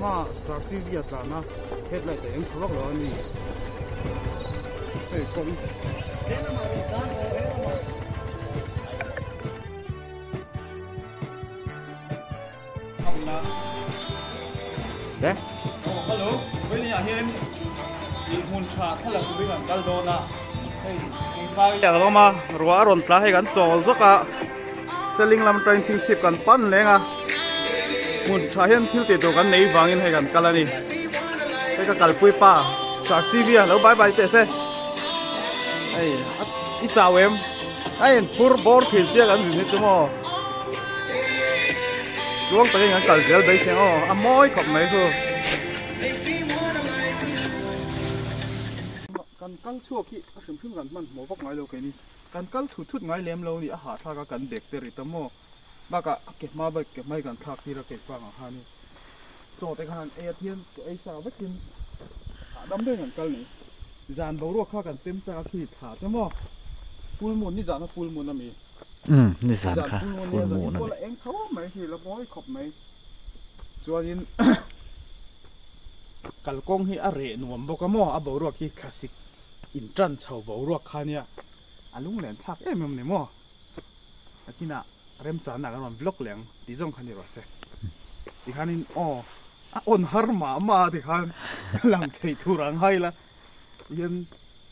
hmaah Sir CV a tlan a, headlight a eng tha vak lo a ni. Hei kawng. De. Oh, hello. Vei ah hian in hmun tha thlalak turin kan kal dawn a. Hei, engfai a awm a, ruah a rawn tla hei kan chawl zawk a. Seling lam atangin chhingchhip kan pan leng a. Hmun tha hian thil tih tur kan nei vangin hei kan kal a ni. Hei ka kalpui pa Sir CV a lo bye bye teh se. Hei, i chau em? A inphur bawr thin sia kan zin hi chu maw. Tluang takin kan kal zel beisei ang aw, a mawi khawp mai chu. Kan kal chhuak hi a hrim hrim kan hman hmawh vak ngai lo keini. Kan kal thut thut ngai lem lo ni, a hahthlak a kan bek te ri ta maw. Bakah a ke hma bike ke hmai kan thlak tir a kei fang ang khan in chaw te khan ei a thian ke ei sa vekin hahdam deuhin kan kal ni. Zan boruak kha kan pem chak a khi thla te maw full moon nizan kha full moon a mi. Umm nizan kha full moon a ni. Eng tho mai khi la mawi khawp mai. Chuanin kalkawng hi a reh nuam bawk a maw a boruak hi thlasik in tan chho boruak kha nia a lunglen thlak em em a ni maw. Nakinah remchanna kan rawn vlog leh ang tih zawng kha ni rawh se. Tikhanin aw a on har mah mah a tikhan ka lang thei tur ang hai la. Tihian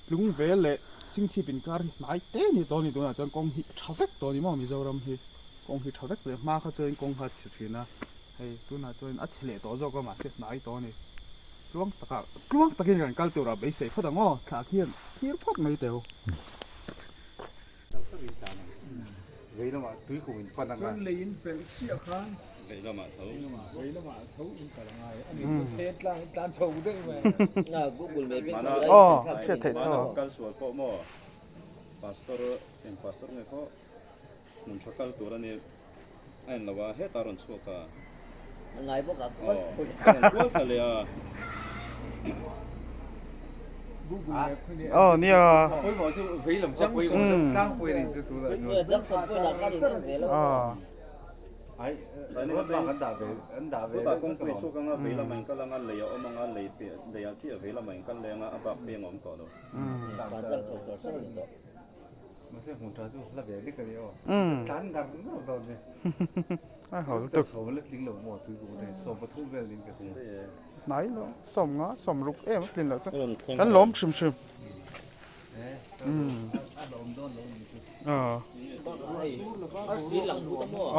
tlung vel leh chhingchhip inkar hi hnai te ni tawh a ni tunah chuan kawng hi tha vek tawh a ni maw Mizoram hi kawng hi tha vek leh hma kha chuan kawng kha a chhe thin a hei tunah chuan a chhe leh tawh zawk a mahse hnai tawh a ni. Tluang takah tluang takin kan kal turah beisei phawt ang aw thlah khian thlir phawt mai teu. Vei lamah tui kum in pan anga. Chuan lei in pelh chiah khan. Vei lamah tho. Vei lamah tho in kal a ngai. Ani chu then tlang in tlan chho daih mai. Na Google Map in Aw hriat theih tho. Mana kal sual pawh maw Pastor eng pastor nge khaw hmun tha kal tur ani a en lo a hetah a rawn chhuak a. A ngai bawk a kual chho leh a. Rawn kual thla leh a. Aw nia. Chutah kawngpui chhuak anga vei lamah in kal anga lei a awm anga lei piah lei ah chiah vei lamah in kal leh anga a bak peng a awm tawh lo. A ho lutuk. Hnai lo sawm nga sawm ruk em a tlin loh chu kan lawm hrim hrim. Aw.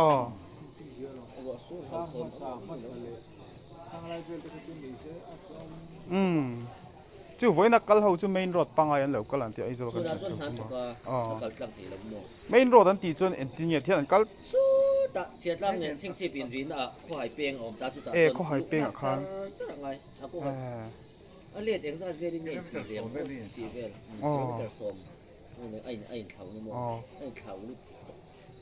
Aw. Umm. Chu vawiina kal ho chu main road pangai an lo kal an tih Aizawl kan hriat tho chu maw. Aw. Main road an tih chuan engtin nge thian an kal. Sutah chhiatlang nen chhingchhip in rihna ah khawhai peng a awm ta chutah chuan khawhai peng ah khan char char a ngai a kawng a let eng zat velin nge in thui lem pawh tih vel kilometer sawm a in a in thlau ni maw a in thlau lut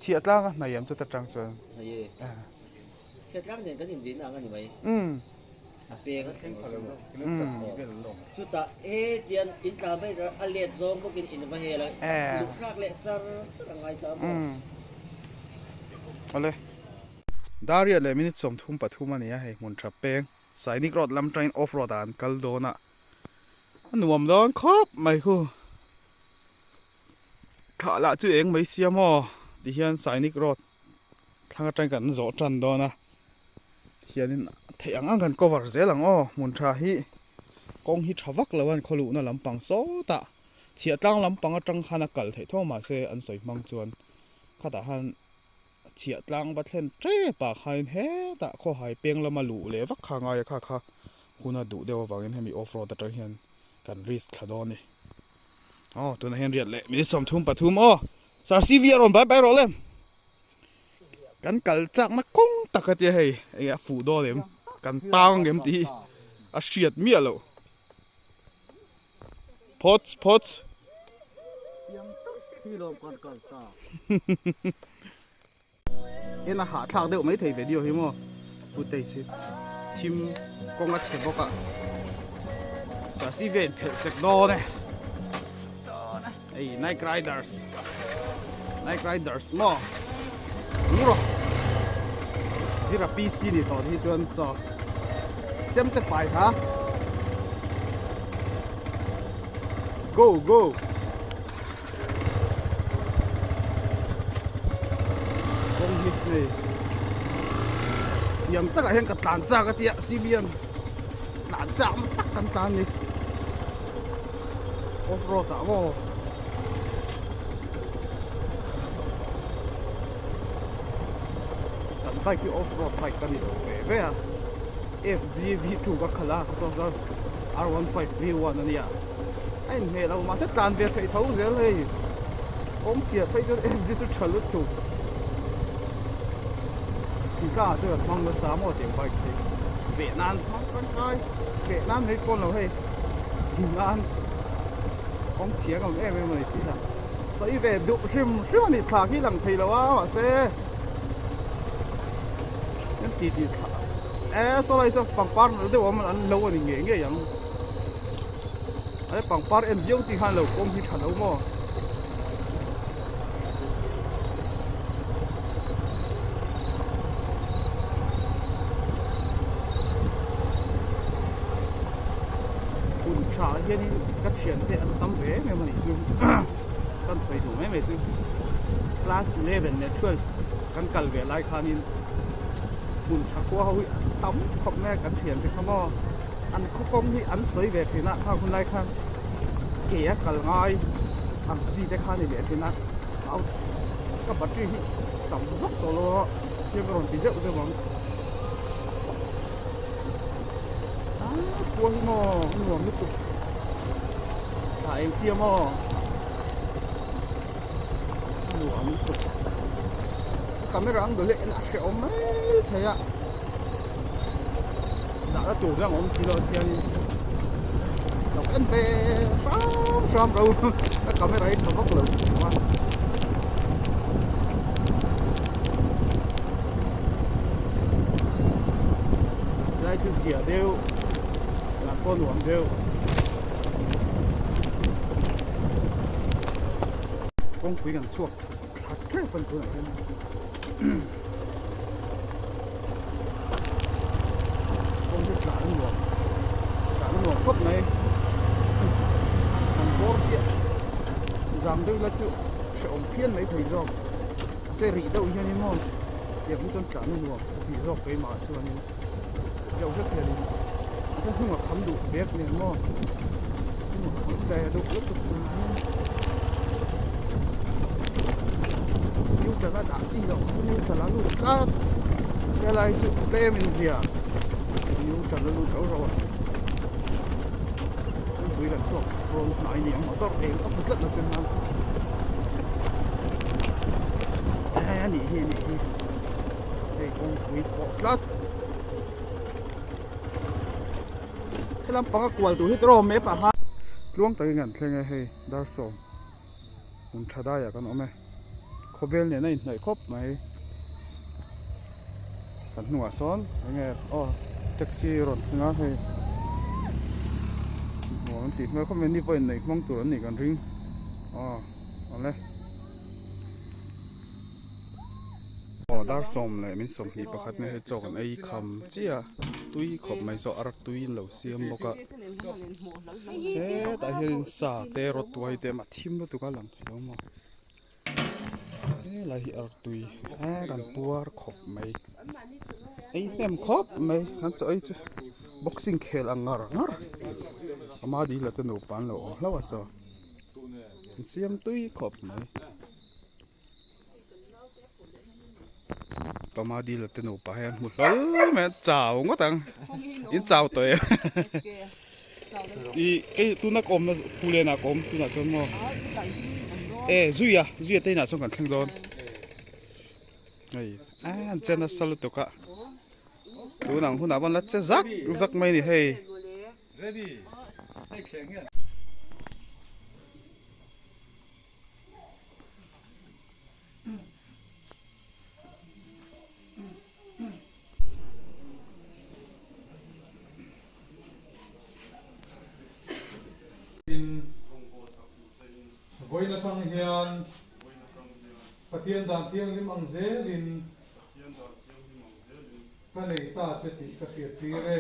chhiatlang a hnai em chuta tang chuan hnai e chhiatlang nen kan in rihna ang a ni mai a peng a thleng chutah hetian in tla mai a let zawng bawkin in va hel a luh thlak leh char char a ngai ta maw awle Dariat leh minute 33 a ni a hei hmun tha peng Sainik road lam tangin off road ah an kal dawn a a nuam dawn khawp mai khu thlah lah chu eng mai sia maw tihian Sainik road thlang atang kan zawh tan dawn a hianin theih ang ang kan cover zel ang aw hmun tha hi kawng hi tha vak lo a an khaw luhna lampang sawtah chhiah tlang lampang atang khan a kal theih tho mahse an sawi hmang chuan khatah khan chhiah tlang va thlen tep ah khain hetah khawhai peng lama luh leh vak kha ngai a kha kha hun a duh deuh avangin hemi off road atang hian kan risk thla dawn a ni aw tunah hian riat leh minute 33 aw sir C V a rawn bai bai rawh le. Kan kal chakna kawng tak a tia hei eng a fuh dawn em kan tang ang em tih hi a hriat miah loh phawts phawts en a hahthlak deuh mai thei video hi maw footage hi thim kawng a chhe bawk a sasi vel phelh sek dawn e Hei Night Riders Night Riders maw Ngu rawh Zira PC ni tawh hi chuan chaw Chemte pai kha. Go go. Kawng hi hei tiang takah hian ka tlan chak a tia CBN tlan chak na tak kan tlan ni off road ah maw kan bike hi off road bike a ni lo ve ve a FG V2 ka khalh a saw chuan R15 V1 a nia. A inhmeh lo mahse tlan ve theih tho zel hei kawng chhiah phei chuan FG chu tha lutuk thingtlangah chuan an hmang nasa maw tiang bike hi veh nan hmang tangkai veh nan mai pawn lo hei zin nan kawng chhia ka awm em em a ni tih a sawi ve duh hrim hrim a ni thla khi lang thei lo a mahse an ti tih thla e saw lai saw pangpar nalh deuh a awm an lo a ni ngei ngei ang. He pangpar en viau chi khan lo kawng hi tha lo maw? Hun tha hianin ka thiante an tam ve em em a nih chu kan sawi duh mai mai chu class 11 leh 12 kan kal ve lai khanin hmun tha khua ho hi an tam khawp mai a kan thiante kha maw. An khaw kawng hi an sawi ve thin a, khang hun lai khan ke a kal ngai ang chi te kha a ni leh thin a, ka battery hi tam vak tawh lo a, heng ka rawn ti zeuh zeuh ang. Ah khua hi maw a nuam lutuk thla eng sia maw a nuam lutuk camera angle hi en a hrehawm mai thei a. Dah na tur dang awm si lo hianin lo en ve hram hram ro ka camera hi tha vak lo a. Helai chu zia deuh lah pawh nuam deuh. Kawngpui kan chhuak thla tep a ni tunah hian. Kawng hi tlan a nuam tlan a nuam phawt mai kan bawr chiah zang deuh ila chu hrehawm phian mai thei zawk mahse rih deuh hian in maw tiang hi chuan tlan a nuam a tih zawk keimah chuanin deuh hlek hianin mahse hnungah kham duh bag nen maw hnungah kham ve duh lutuk tur hian neutral a dah chi loh kha neutral a lut tlat mahse helai chu tlem in zia neutral a lut rauh rauh a kawngpui kan chhuak rawn hnai ni ang motor eng a hmu tlat lo chuan a nih hi a nih hi hei kawngpui pawh tlat. Helam panga kual tur hi tawh map ah khan tluang takin kan thleng e hei dar sawm hmun tha daiah kan awm e khawvel nen a inhnaih khawp mai kan hnungah sawn enge aw taxi rawn thleng a hei nuam an tih hmel khawp mai ni pawhin neih hmang tur an nih kan ring aw awle. Aw dar sawm leh min 21 mai hei chaw kan ei kham chiah a tui khawp mai saw ar tui an lo siam bawk a hetah hianin sa te rawt tuai te mah thim lutuk a lang thei lo maw helai hi ar tui a kan puar khawp mai ei hnem khawp mai kan chaw ei chu boxing khel ang ngar ngar ama dil ah te nupa an lo awm hlauh a saw an siam tui khawp mai. Pama dil te nupa hian hmu hlawl mai a chau ngawt ang in chau tawh em i kei tuna ka awmna Phuliana ka awm tunah chuan maw e Zuia Zuia te inah chuan kan thleng dawn hei a an che nasa lutuk a tunang hunah pawh an la che zak zak mai a ni hei. Vawiin atang hian Pathian dan thianghlim ang zelin ka nei ta che tih ka hriattir e.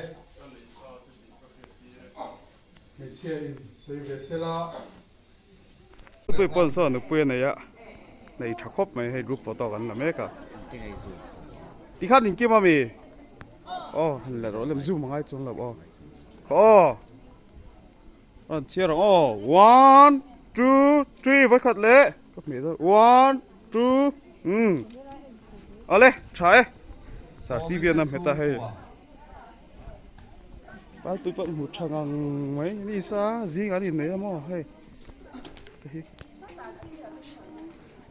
Hmeichhia in sawi ve sela. Nupui pawn saw nupui a nei a, nei tha khawp mai hei group photo kan la mek a. Tikhan in kim ami? Aw han la rawh lem zoom a ngai chuang lo aw. Aw rawn chhiar ang aw one two three vawikhat leh ka hmeh dawn one two umm awle tha e sarsi bian a hmet a hei. Palpui pawh hmu tha ngang mai ni sa zing an innei a maw hei te hi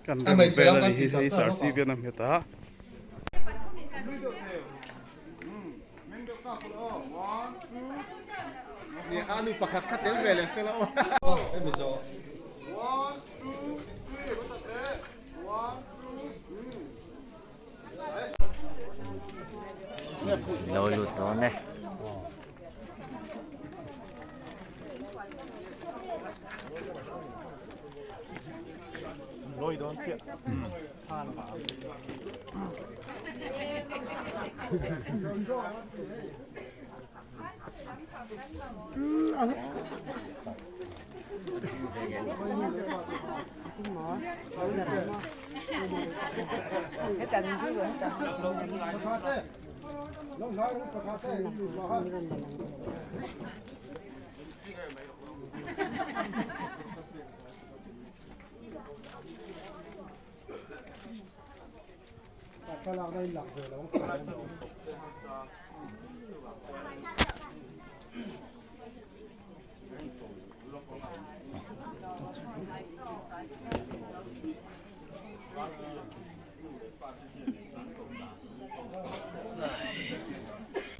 kan rem vel a ni hi hei sarsi bian a nghet a. Lo lut dawn e.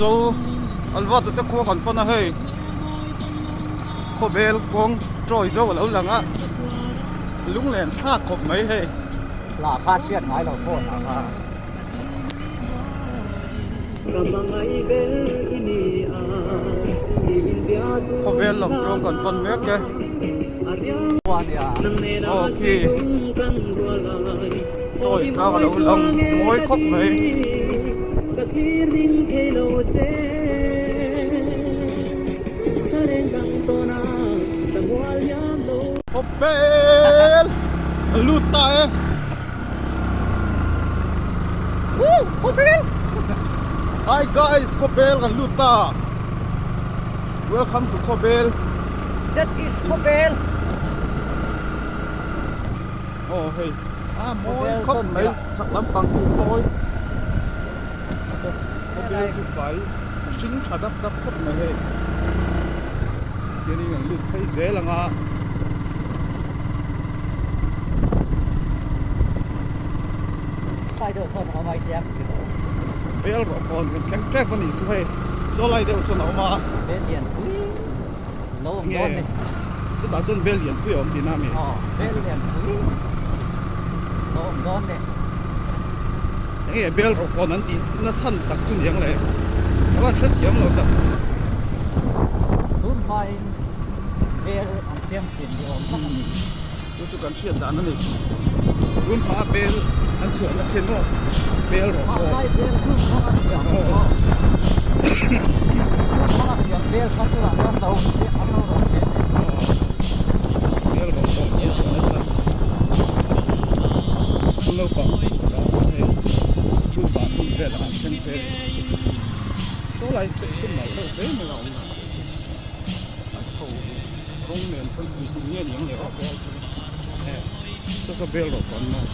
Zo Alvata te khua kan pan a hei khawvel kawng tawi zo a lo lang a lunglen thlak khawp mai hei. Lah kha hriat ngai lo phone ah kha. Khawvel lam tawng kan pan mek e. Aw khi tawi tlang a lo lang mawi khawp mai. Khawvel a lut ta e. Woo! Khawvel! Hi guys, Khawvel kan lut ta. Welcome to Khawvel. That is Khawvel. Oh hei. Ah mawi khawp mai chhak lampang hi mawi. Khawvel chu fai hring tha dap dap khawp mai hei. Hianin an lut phei zel ang a. Sai deuh sawn a awm a i tia. Bel rawh kawn kan thleng tep a nih chu hei. Saw lai deuh sawn a awm a. Bel lian pui lo awm dawn ni. Chutah chuan bel lian pui a awm tihna a mi? Aw, bel lian pui lo awm dawn ni. Enge bel rawh kawn an tih na chhan tak chu niang le. Ka van hrethiam lo tak. Tun hmain bel an siam thin ni awm tak a ni. Chu chu kan hriat dan a ni. Tun hmaa bel an chhuah na thin maw bel rawh kawn. Mahse bel tun hmang a siam aw. Tun hmang a siam bel kha tunah chuan lo an lo rawn zel leh. Bel rawh kawn an chhuah na chhan. School naupang hei school ban hun velah an thleng phei a ni. Saw lai step sawn nalh deuh hle mai a awm a. A chho rawng nen chuan pui tum nge ni ang le aw e saw saw bel rawh kawn maw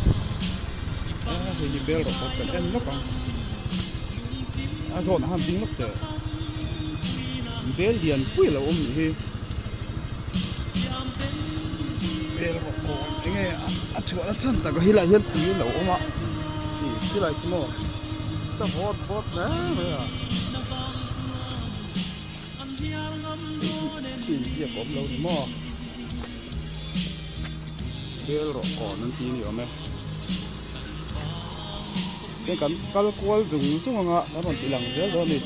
a hei hi bel rawh kawn kan en lawk ang a zawn ah khan ding lawk teh bel lian pui a lo awm nih hi bel rawh kawn enge a chhuah na chhan tak a helai hian tui a lo awm a ih khilai chu maw sa vawt vawt hle mai a. Khi inziak awm lo ni maw? Bel rawh kawn an ti ni awm e. Heng kan kal kual zung zung anga kan rawn ti lang zel dawn a ni.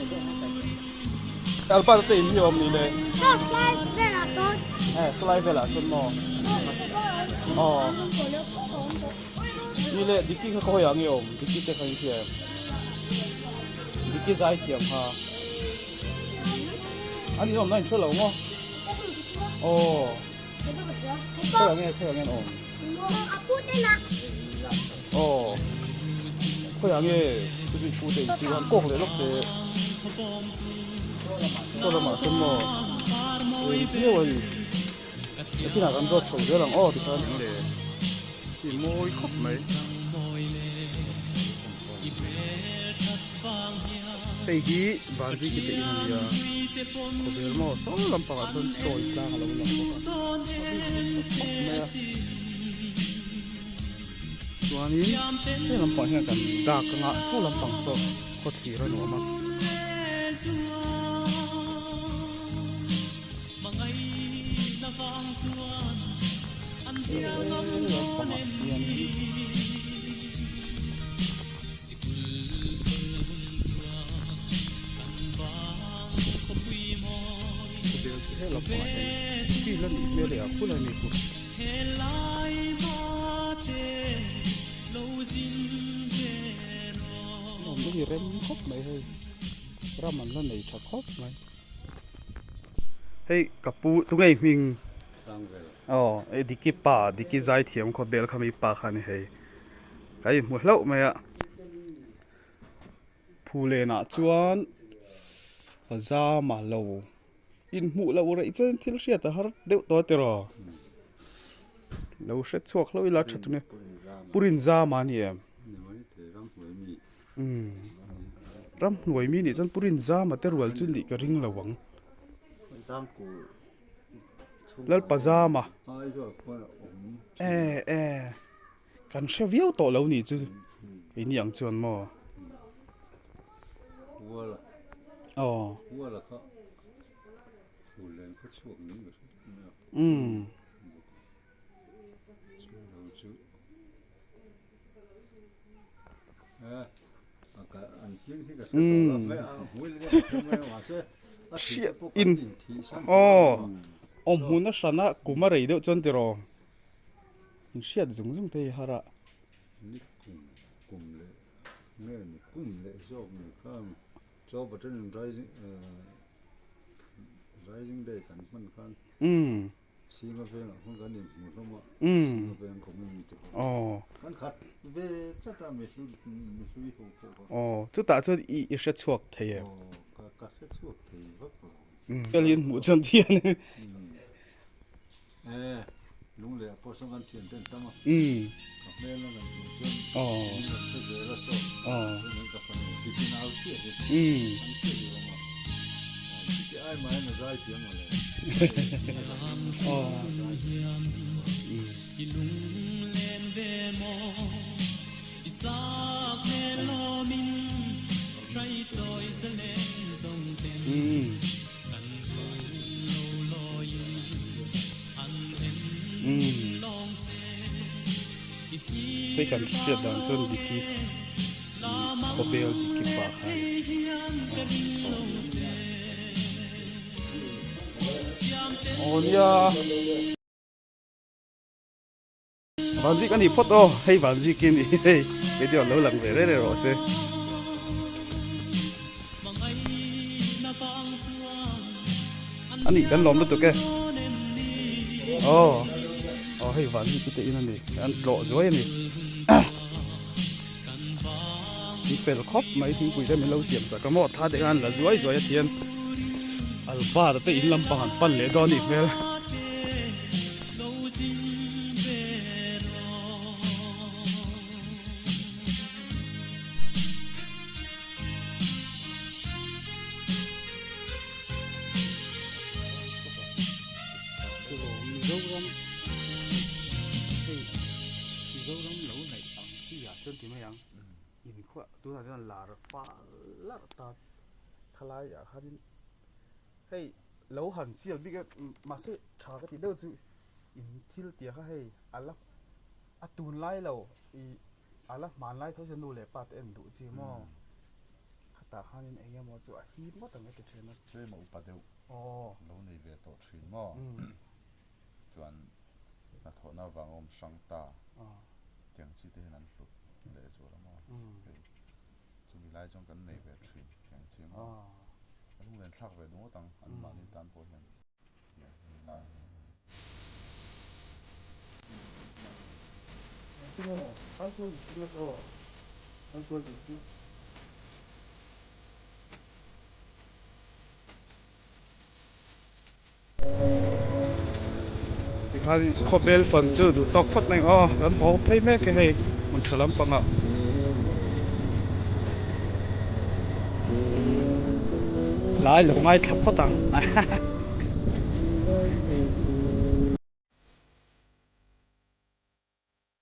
Alpa te in hi awm ni le? Saw slai velah sawn. Eh slai velah sawn maw? Aw. Ni le Diki kha khawiah nge awm? Diki te kha in hria em? Diki zai thiam kha. An in awmna in hre lo maw? Aw. Khawiah nge khawiah nge an awm? Aw. Khawiah nge chu i pute in chu han kawk leh lawk teh. Saw lamah sawn maw? Eng viau a ni. Nakinah kan zawt chho zel ang aw tikhan. Eng le i mawi khawp mai. Hei hi Vanzi ki te in a nia, khawvel maw saw lampangah chuan tawi tlang a lo lang bawk a, a bik chu tha khawp mai a. Chuanin heng lampang hian kan dak anga saw lampang saw khaw thlir a nuam a. Heng lampangah hianin. Khawvel chu he lampangah hian field a nih hmel e a khulai mai chu. Nuam deuh hi rem khawp mai hei ram an la nei tha khawp mai. Hei ka pu tunge i hming? Aw hei Diki pa Diki zaithiam khawvel kha mi pa kha a ni hei. Ka inhmu hlauh mai a Phulenah chuan pajama lo inhmuh loh rei chuan thil hriat a har deuh tawh a tiraw lo hre chhuak hlauh ila tha tun e Purinzama a ni em umm ramhnuai mi nih chuan Purinzama te rual chu nih ka ring lo ang Lalpazama e e. Kan hre viau tawh lo nih chu keini ang chuan maw? Huala. Aw. Huala kha Phullen khaw chhuak niin ka hre mai a. Umm. Chu lo chu eh a ka an hling hi ka hre tawh lo mai a hmui ka hre mai a mahse a thih te pawh kan inthih san tawh a. Aw. Awm hmun a hrana kum a rei deuh chuan tiraw? In hriat zung zung te hi har a. Ni kum kum leh nge ni kum leh zawk ni kha chaw button rising rising day kan hman khan Singa vengah khan kan inhmu hlawm a Singa veng community pawh kan khat ve chat a mihlui mihlui ho pawh kha. Aw chutah chuan i i hre chhuak thei em? Aw ka hre chhuak thei vak lo. Hel hi an hmuh chuan thian. E, lung leh pawh sawn kan thian ten tam a. Ka hmel a kan hmuh chuan min rawn hre zel a saw. Chuan ka fanu Diki nau chiah hi an chiah hi a awm a. Diki ai mahin a zai thiam maw le. A zai thiam. Hei kan hriat dan chuan Diki khawbel Diki pa kha a ni. Aw nia. Vanzik a ni phawt aw, hei vanzik hi a ni hei video lo lang ve reng reng rawh se. A nih kan lawm lutuk e. Aw aw hei vanzik hi te in a ni an tlawh zuai a ni. Ni fel khawp mai thingpui te min lo siam sak a maw thla te khan la zuai zuai a thian Albert te in lampang an pan leh dawn a nih hmel. Mizoram hei Mizoram lo neih ang chi ah chuan ti mai ang inkhua tunah chuan lar fal larh ta thalai ah khanin hei lo han sial bik a mahse tha ka tih deuh chu in thil tia kha hei a la a tunlai lo ih a la hmanlai tho chu nu leh pa te en duh chi maw khatah khanin eng emaw chu a hip ngawt ang ka ti thin a. Tlem a upa deuh lo nei ve tawh thin maw chuan hnathawhna avang awm hrang ta tiang chi te hian an hlut leh zual a maw hei chumi lai chuan kan nei ve thin tiang chi maw a lunglen thlak ve duh ngawt ang an mahni tan pawh hian. Tikhan khawbel fan chu duh tawk phawt mai ang aw kan haw phei mek e hei hmun tha lampangah. Lai lo ngaithla phawt ang.